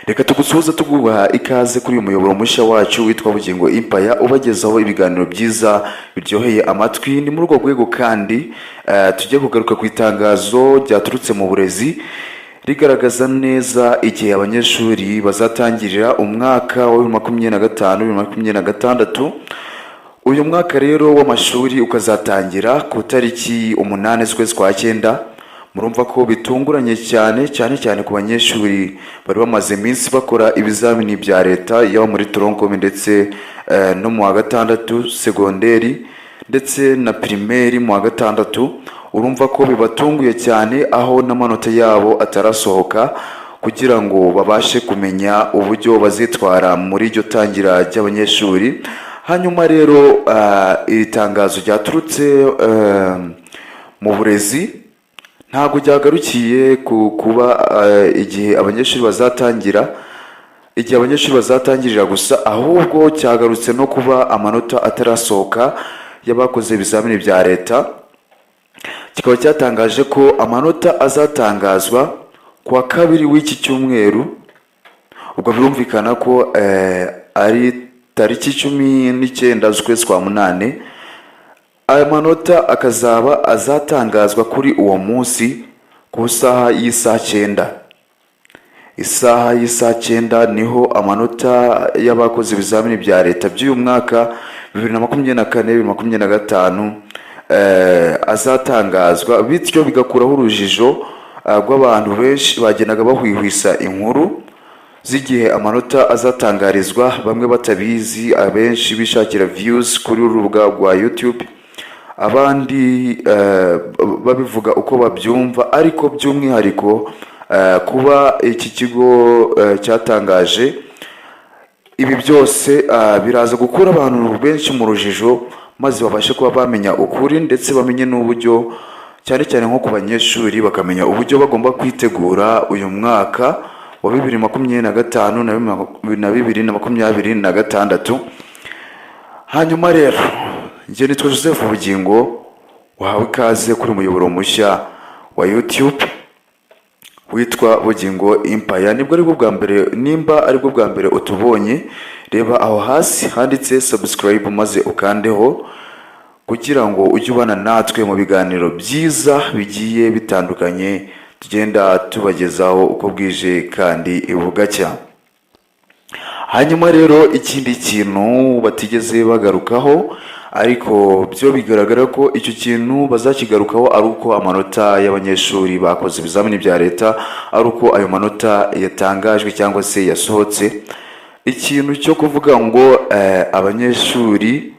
Reka tugusuhuze, tuguha ikaze kuri uyu muyoboro mushya wacu witwa Bugingo Empire, ubagezaho ibiganiro byiza biryoheye amatwi. Ni muri urwo rwego kandi tujye kugaruka ku itangazo ryaturutse mu burezi rigaragaza neza igihe abanyeshuri bazatangirira umwaka wa 2025, 2026. Uyu mwaka rero w'amashuri ukazatangira ku tariki 8 z'ukwezi kwa cyenda. Murumva ko bitunguranye cyane cyane cyane ku banyeshuri bari bamaze iminsi bakora ibizamini bya leta, yaba muri tronc commun ndetse no mu wa gatandatu segonderi ndetse na primaire mu wa gatandatu. Urumva ko bibatunguye cyane, aho n'amanota yabo atarasohoka kugira ngo babashe kumenya uburyo bazitwara muri iryo tangira ry'abanyeshuri. Hanyuma rero iri tangazo ryaturutse mu burezi ntabwo ryagarukiye ku kuba igihe abanyeshuri bazatangira, igihe abanyeshuri bazatangirira gusa, ahubwo cyagarutse no kuba amanota atarasohoka y'abakoze ibizamini bya leta. Kikaba cyatangaje ko amanota azatangazwa ku wa kabiri w'iki cyumweru. Ubwo birumvikana ko ari tariki 19 z'ukwezi kwa munani. Aya manota akazaba azatangazwa kuri uwo munsi ku isaha y'isaa 9. Isaha y'isaa 9 niho amanota y'abakoze ibizamini bya leta by'uyu mwaka 2024, 2025 azatangazwa, bityo bigakuraho urujijo rw'abantu benshi bagendaga bahwihwisa inkuru z'igihe amanota azatangarizwa, bamwe batabizi, abenshi bishakira views kuri uru rubuga rwa YouTube, abandi babivuga uko babyumva. Ariko by'umwihariko kuba iki kigo cyatangaje ibi byose biraza gukura abantu benshi mu rujijo, maze babashe kuba bamenya ukuri ndetse bamenye n'uburyo, cyane cyane nko ku banyeshuri, bakamenya uburyo bagomba kwitegura uyu mwaka wa 2025 na 2026. Hanyuma rero njye nitwa Joseph Bugingo, wahawe ikaze kuri umuyoboro mushya wa YouTube witwa Bugingo Empire. Nibwo aribwo bwa mbere, nimba aribwo bwa mbere utubonye, reba aho hasi handitse subscribe maze ukandeho kugira ngo ujye ubana natwe mu biganiro byiza bigiye bitandukanye tugenda tubagezaho uko bwije kandi bugacya. Hanyuma rero ikindi kintu batigeze bagarukaho, ariko byo bigaragara ko icyo kintu bazakigarukaho ari uko amanota y'abanyeshuri bakoze ibizamini bya leta, ari uko ayo manota yatangajwe cyangwa se yasohotse, ikintu cyo kuvuga ngo abanyeshuri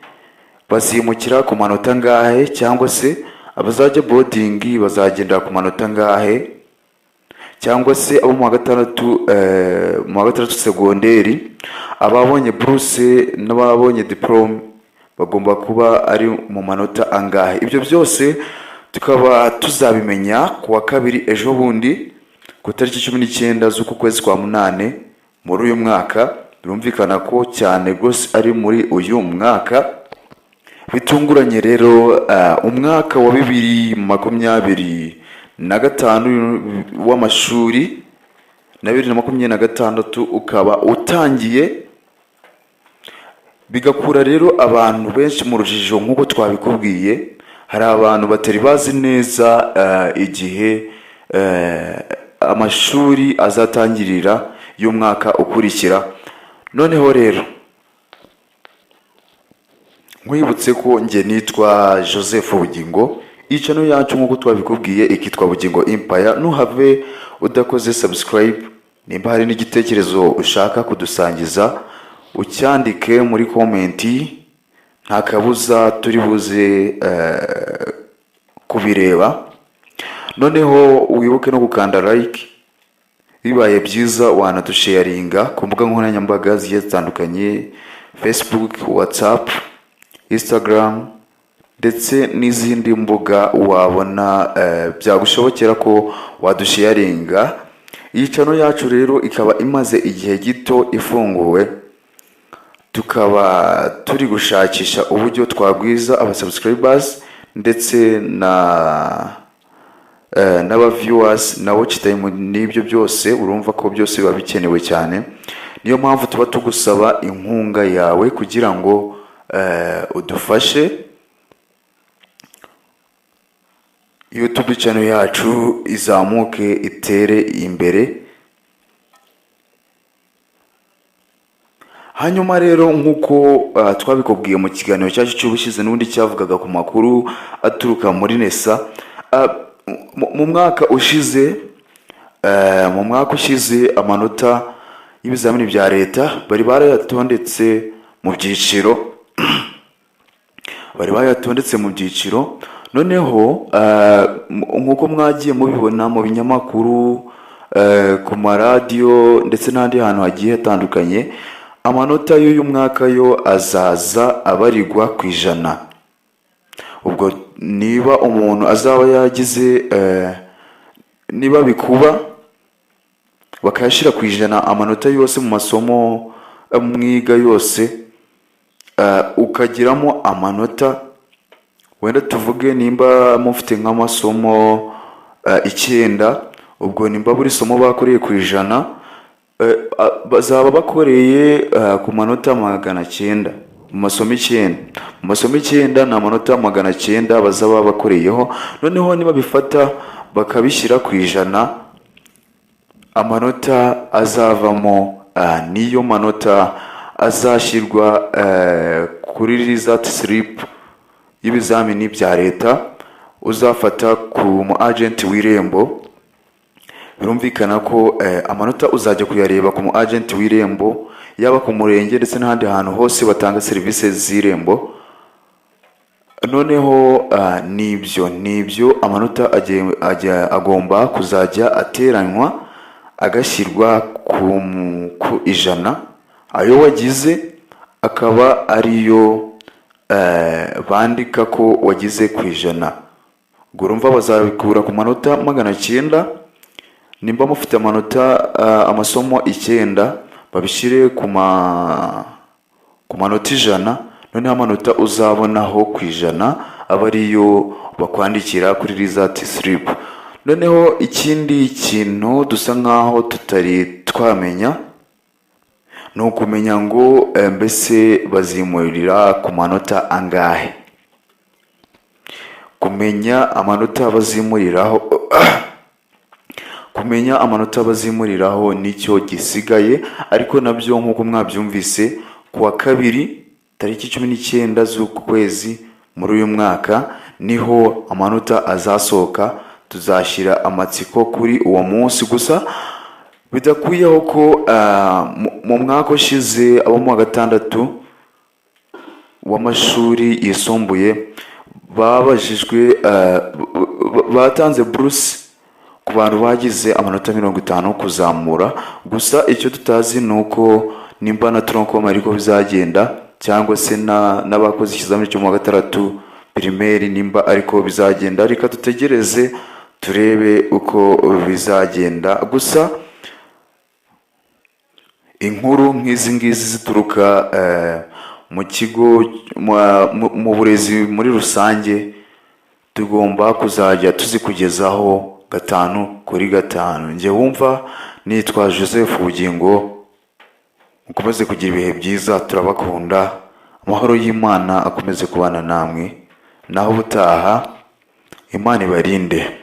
bazimukira ku manota angahe, cyangwa se abazajya boarding bazagendera ku manota angahe, cyangwa se abo mu wa gatandatu, mu wa gatandatu segonderi, ababonye buruse n'ababonye diporome bagomba kuba ari mu manota angahe. Ibyo byose tukaba tuzabimenya ku wa kabiri ejo bundi, ku itariki 19 z'uku kwezi kwa munani muri uyu mwaka. Birumvikana ko cyane rwose ari muri uyu mwaka. Bitunguranye rero, umwaka wa 2025 w'amashuri na 2026 ukaba utangiye, bigakura rero abantu benshi mu rujijo. Nk'uko twabikubwiye, hari abantu batari bazi neza igihe amashuri azatangirira y'umwaka ukurikira. Noneho rero nkwibutse ko njye nitwa Joseph Bugingo. Iyi channel yacu, nk'uko twabikubwiye, ikitwa Bugingo Empire. Ntuhave udakoze subscribe. Nimba hari n'igitekerezo ushaka kudusangiza, ucyandike muri comment, nta kabuza turi buze kubireba. Noneho wibuke no gukanda like. Bibaye byiza wanadusharinga ku mbuga nkoranyambaga zigiye zitandukanye: Facebook, WhatsApp, Instagram ndetse n'izindi mbuga wabona byagushobokera ko wadusharinga. Iyi channel yacu rero ikaba imaze igihe gito ifunguwe, tukaba turi gushakisha uburyo twagwiza aba subscribers ndetse na n'aba viewers na watch time n'ibyo byose, urumva ko byose biba bikenewe cyane. Niyo mpamvu tuba tugusaba inkunga yawe kugira ngo udufashe YouTube channel yacu izamuke, itere imbere. Hanyuma rero, nk'uko twabikubwiye mu kiganiro cyacu cy'ubushize n'ubundi cyavugaga ku makuru aturuka muri NESA, mu mwaka ushize amanota y'ibizamini bya leta bari barayatondetse mu byiciro, bari bayatondetse mu byiciro. Noneho nk'uko mwagiye mubibona mu binyamakuru, ku maradiyo ndetse n'ahandi hantu hagiye hatandukanye, amanota y'uyu mwaka yo azaza abarirwa ku 100. Ubwo niba umuntu azaba yagize, niba bikuba bakayashyira ku 100, amanota yose mu masomo mwiga yose, ukagiramo amanota, wenda tuvuge nimba mufite nk'amasomo 9, ubwo nimba buri somo bakoreye ku 100, bazaba bakoreye ku manota 900 mu masomo 9. Mu masomo 9 ni amanota 900 bazaba bakoreyeho. Noneho niba bifata bakabishyira ku 100, amanota azavamo niyo manota azashyirwa kuri result slip y'ibizamini bya leta uzafata ku mu agent w'Irembo. Birumvikana ko amanota uzajya kuyareba ku mu agent w'Irembo, yaba ku murenge ndetse n'ahandi hantu hose batanga serivisi z'Irembo. Noneho nibyo amanota agomba kuzajya ateranywa agashyirwa ku 100, ayo wagize akaba ariyo bandika ko wagize ku 100. Ubwo urumva bazabikura ku manota 900. Nimba mufite amanota amasomo 9, babishyire ku manota 100. Noneho amanota uzabonaho ku 100 aba ariyo bakwandikira kuri result slip. Noneho ikindi kintu dusa nkaho tutari twamenya ni ukumenya ngo mbese bazimurira ku manota angahe? Kumenya amanota bazimuriraho, kumenya amanota bazimuriraho nicyo gisigaye. Ariko nabyo nk'uko mwabyumvise, ku wa kabiri tariki 19 z'uku kwezi muri uyu mwaka niho amanota azasohoka. Tuzashyira amatsiko kuri uwo munsi gusa, bidakuyeho ko mu mwaka ushize abo mu wa gatandatu w'amashuri yisumbuye babajijwe, batanze buruse ku bantu bagize amanota 50 kuzamura. Gusa icyo tutazi ni uko nimba na tronc commun ariko bizagenda, cyangwa se n'abakoze ikizamini cyo mu wa gatandatu primaire nimba ariko bizagenda. Reka dutegereze turebe uko bizagenda. Gusa inkuru nk'izi ngizi zituruka mu kigo mu burezi muri rusange tugomba kuzajya tuzikugezaho gatanu kuri gatanu. Njye wumva nitwa Joseph Bugingo. Mukomeze kugira ibihe byiza, turabakunda. Amahoro y'Imana akomeze kubana namwe. Naho ubutaha, Imana ibarinde.